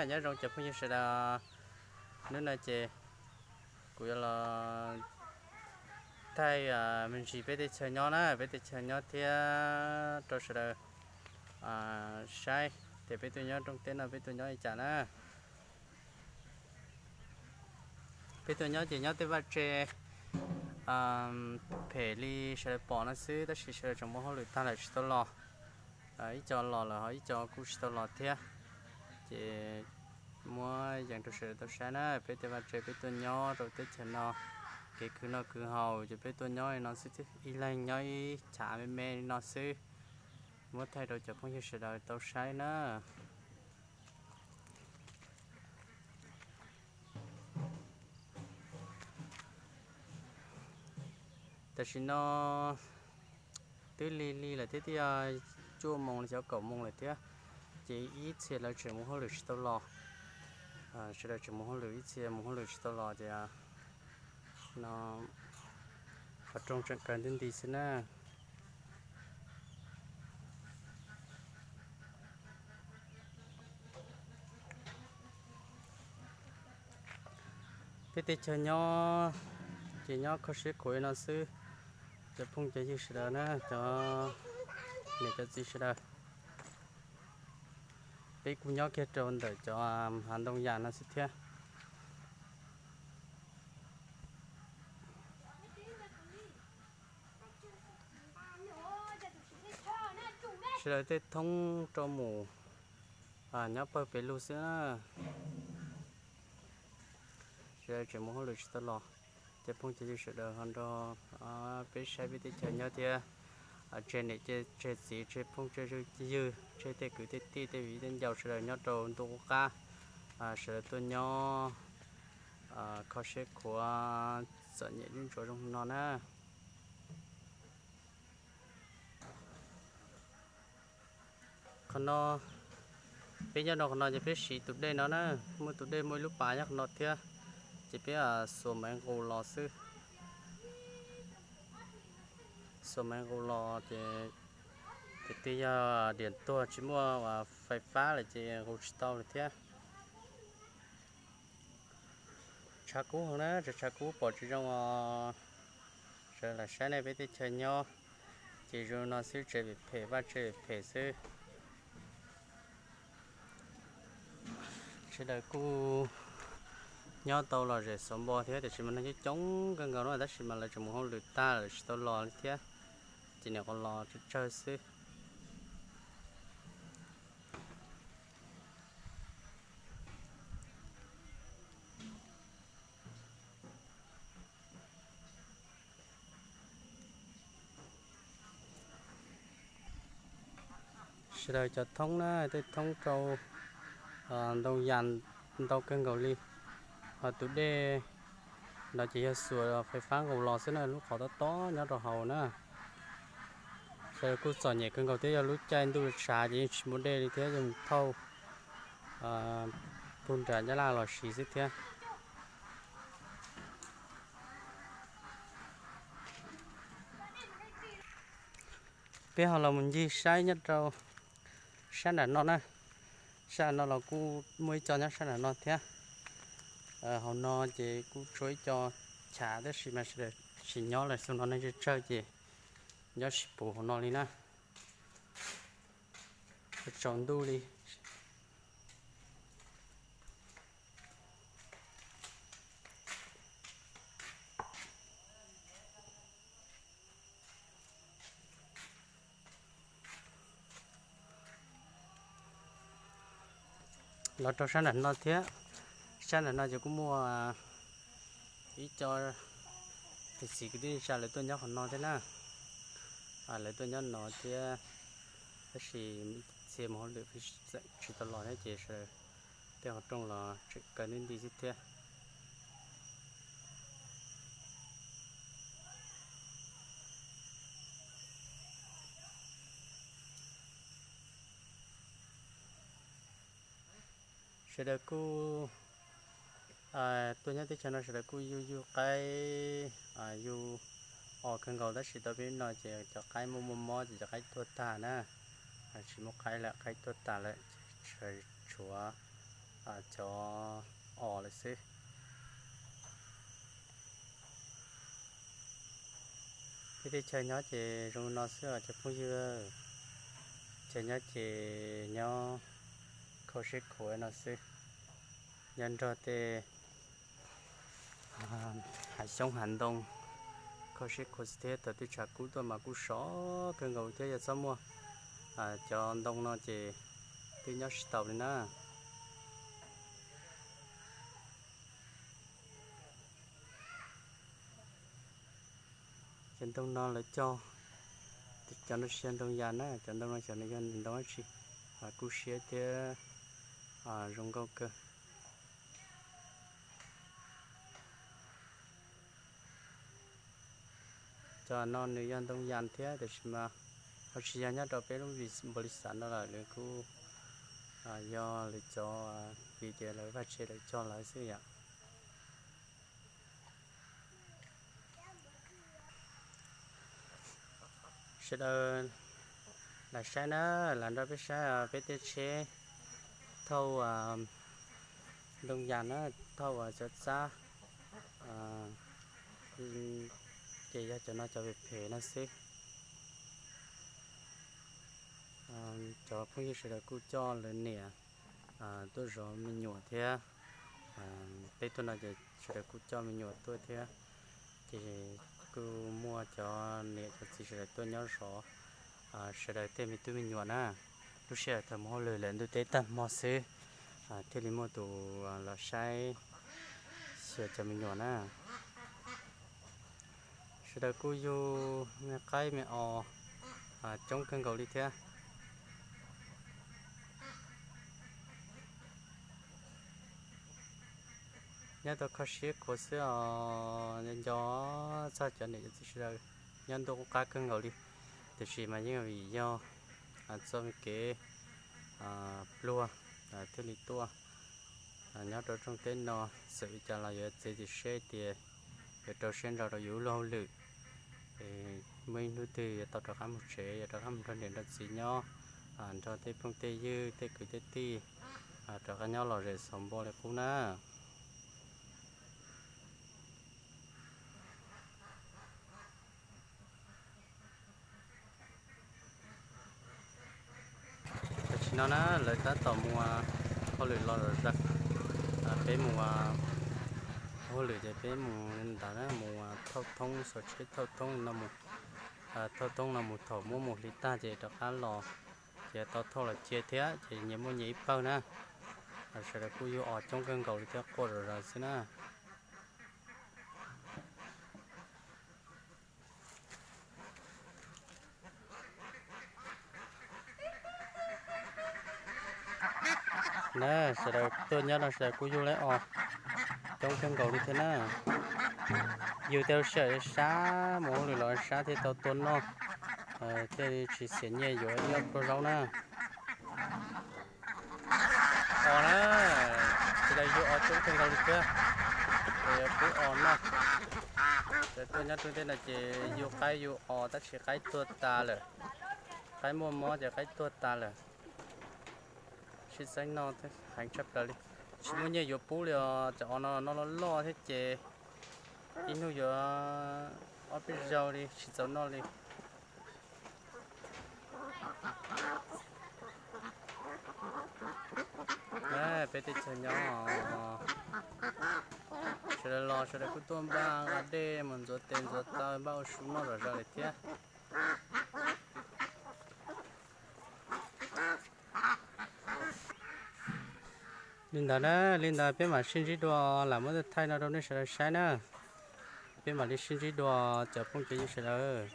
Nyob zoo cov phooj ywg sawv daws, hnub no ces kuv yuav los thaij me ntsis peb teb chaws nyob na, peb teb chaws nyob thiab rau sawv daws saib tias peb tuaj nyob rooj teb no peb tuaj nyob li cas na. Peb tuaj nyob ces nyob tej vaj tse phem li sawv daws pom no xwb, tab sis sawv daws tseem muaj hauj lwm tag lawm tsis tau los. Ib co los lawm ho ib co kuj tsis tau los thiab. Ces muab yees rau sawv daws tau saib na, peb tej vaj tse peb tuaj nyob rau teb chaws no, kev khwv noj khwv haus ces peb tuaj nyob li no xwb, ib leeg nyob ib chav me me li no xwb. Muab thaij rau cov phooj ywg sawv daws tau saib na. Tam sim no twb lig lig lawm thiab, twb yog cuaj moos los xyov kaum moos lawm thiab, ces ib txhia lawv tseem mus hauj lwm tsis tau los. Sawv daws tseem mus hauj lwm, ib txhia mus hauj lwm tsis tau los ces no qhov rooj tseem kaw nti nti xwb na. Peb teb chaws nyob ces nyob kho siab khuav li no xwb, cov phooj cov ywg sawv daws na, cov niam cov txiv sawv daws. Peb kuj nyob kiag rau ntawm cov hav ntoo yas no xwb thiab. Sawv daws tej thoob rau mus nyob pawg pes lug xwb na. Sawv daws tseem mus hauj lwm tsis tau los, ces phooj cov ywg sawv daws ho nrog peb saib peb teb chaws nyob thiab. Tseg niam tseg txiv tseg phooj tseg ywg tseg tej kwv tej tij tej viv tej ncaus sawv daws nyob rau ntuj qub qab, sawv daws tuaj nyob kho siab khuav txom nyem dub ntsuav zoo no na. Qhov no, peb nyob rau qhov no ces peb siv tus dej no na, muaj tus dej muaj ib lub pas nyob qhov no thiab, ces peb xuas maiv nqus los xwb. Xuas maiv nqus los ces, ces twb yog diam tuag tsis muaj fais fab lawm ces nqus tsis tau lawm thiab. Tshav kub heev na, tshav kub pom tsis zoo os. Sawv daws lam saib nej peb teb chaws nyob, ces zoo no xwb, tsev phem phem vaj tse phem xwb. Sawv daws kuj nyob tau lom zem xov npo thiab, tiam sis mas neeg coob coob kawg nkaus no, tab sis mas lawv tseem mus hauj lwm tag lawm tsis tau los li thiab, ces niam qhuav los tsawg tsawg xwb. Sawv daws cov thoob na, tej thoob rau ntoo yas ntau kawg nkaus li. Ho tus dej no ces yog xuas fais fab nqus los xwb na, lub qhov tob tob nyob rau hauv na. Sawv daws kuj txom nyem kawg nkaus thiab, yog lub caij ntuj tshav ces yeej tsis muaj dej li thiab, yeej mus thauj puag nram Nyab Laj los siv xwb thiab. Peb ho los mus ncig saib nyob rau sab nram no na. Sab nram no los kuj muaj ib co nyob sab nram no thiab. Hauv no ces kuj tshuav ib co chav tab sis mas sawv daws tsis nyob lawm, xyoo no neeg tsawg tsawg ces nyob tsis puv hauv no li na. Tsaus ntuj li. Los rau sab nram no thiab, sab nram no ces kuj muaj ib co niam txiv kwv tij neej tsa lawv tuaj nyob qhov no thiab na. Lawv tuaj nyob no thiab, tab sis txhia mus hauj lwm tsis tau los thiab ces sawv daws tej qhov rooj los tseem kaw nti nti xwb thiab. Sawv daws kuj tuaj nyob teb chaws no sawv daws kuj yug yug qaib, yug os kawg nkaus, tab sis tau peb no ces cov qaib muaj muaj mob ces cov qaib tuag tag na. Tsis muaj qaib lawm, qaib tuag tag lawm, tshuav cov os lawm xwb. Peb teb chaws nyob ces zoo no xwb os cov phooj ywg. Chaw nyob ces nyob kho siab khuav no xwb, nyob nrog tej hav xyoob hav ntoo kho siab khuav xwb thiab. Thaum twg tshav kub tuaj mas kuj sov kawg nkaus thiab, yog txhob muaj cov ntoo no ces twb nyob tsis taus li na. Cov ntoo no lawv cog, cov no tsis yog ntoo yas na, cov ntoo no xyov nws yog ntoo dab tsi, kuj siab thiab zoo nkauj kawg. Cov no nws yog ntoo yas thiab, tiam sis mas ho tsis yog nyob rau peb lub npau li xav no lawm, nws kuj yog lawv cov viv tias lawv vaj tse lawv cog lawv xwb yom. Sawv daws lam saib na, lam nrog peb saib peb tej tsheb thauj ntoo yas na, thauj cov txab, ces yog cov no cov phem phem no xwb. Cov phooj ywg sawv daws kuj coj lawv niam tuaj zov me nyuam thiab. Peb tuaj no ces sawv daws kuj coj me nyuam tuaj thiab, ces kuj muaj cov niam cov txiv sawv daws tuaj nyob zov, sawv daws tej me tub me nyuam na. Lub sij hawm thaum mus hauj lwm lawm ntuj teb tag hmo xwb, thiaj li muaj tus los saib xyuas cov me nyuam na. Sawv daws kuj yug me qaib me os coob kawg nkaus li thiab. Nyob tau kho siab khuav xwb os, nco txog cov niam cov txiv sawv daws nyob ntuj qub qab kawg nkaus li. Tiam sis mas yeej vim yog txoj me kev pluag thiaj li tuaj nyob rau rooj teb no, txawm li cas los yuav txiav txim siab tias yuav rau siab ntso rau yus lub hauj lwm. Muaj ib hnub twg yuav tau rov qab mus tsev, yuav rov qab mus nrog niam nrog txiv nyob, nrog tej phooj tej ywg tej kwv tej tij rov qab nyob lom zem xaus npo li qub na. Tam sim no na lawv tab tom mus hauj lwm los zom zaws. Peb mus hauj lwm ces peb mus ntawd na, mus thauj thoob, xov tsheb thauj thoob no mus, thauj thoob no mus thaum muab mus hliv tag ces rov qab los, ces tau thauj los cia thiab ces nyias muaj nyias ib pawg na. Sawv daws kuj yug os coob kawg nkaus li thiab, quaj zom zaws xwb na. Na, sawv daws tuaj nyob no sawv daws kuj yug lawm os coob kawg nkaus li thiab na. Yug tej lub sij hawm sab mus hauj lwm los sab thiaj tau tua noj, thiaj tsis xiam nyiaj yuav ib ob pluag zaub na. Os na, sawv daws yug os coob kawg nkaus li thiab, es pub os noj. Sawv daws tuaj nyob rooj teb no ces yug qaib yug os tab sis qaib tuag tas lawm, qaib muaj mob ces qaib tuag tas lawm. Sib txeeb noj heev tshaj plaws li, tsis muaj nyiaj yuav pub li os. Cov os no noj loj loj thiab ces ib hnub yuav ob peb zaug li tsis txaus noj li. Peb teb chaws nyob, sawv daws los sawv daws kuj tuaj npaj nqa dej mus ntxuav tes ntxuav taw npaj ua su noj zom zaws lawm thiab. Li ntawd na, li ntawd peb mam sib ntsib dua, lam muab thaij no rau nej sawv daws saib na. Peb mam li sib ntsib dua cov phooj cov ywg sawv daws.